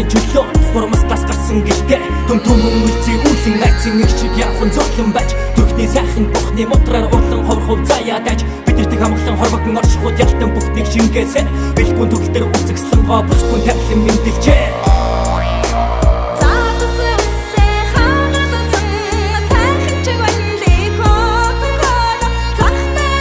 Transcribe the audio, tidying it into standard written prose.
Байгалийн чөлөө хурмастаас гарсан гэлтэй. Түм түмэн үлзий үлэн айцын их шиг явхан зөөлөн байж, төрхний сайхан бухны мутраар урлан ховрохов заяа даж. Бидэртэг хамглан хорвогон оршихуд ялтан бүхнийг шингээсэ. Бэлгүн төгөл дээр үзэгслэнгоо бүсгүн тавилан мэндэлжээ.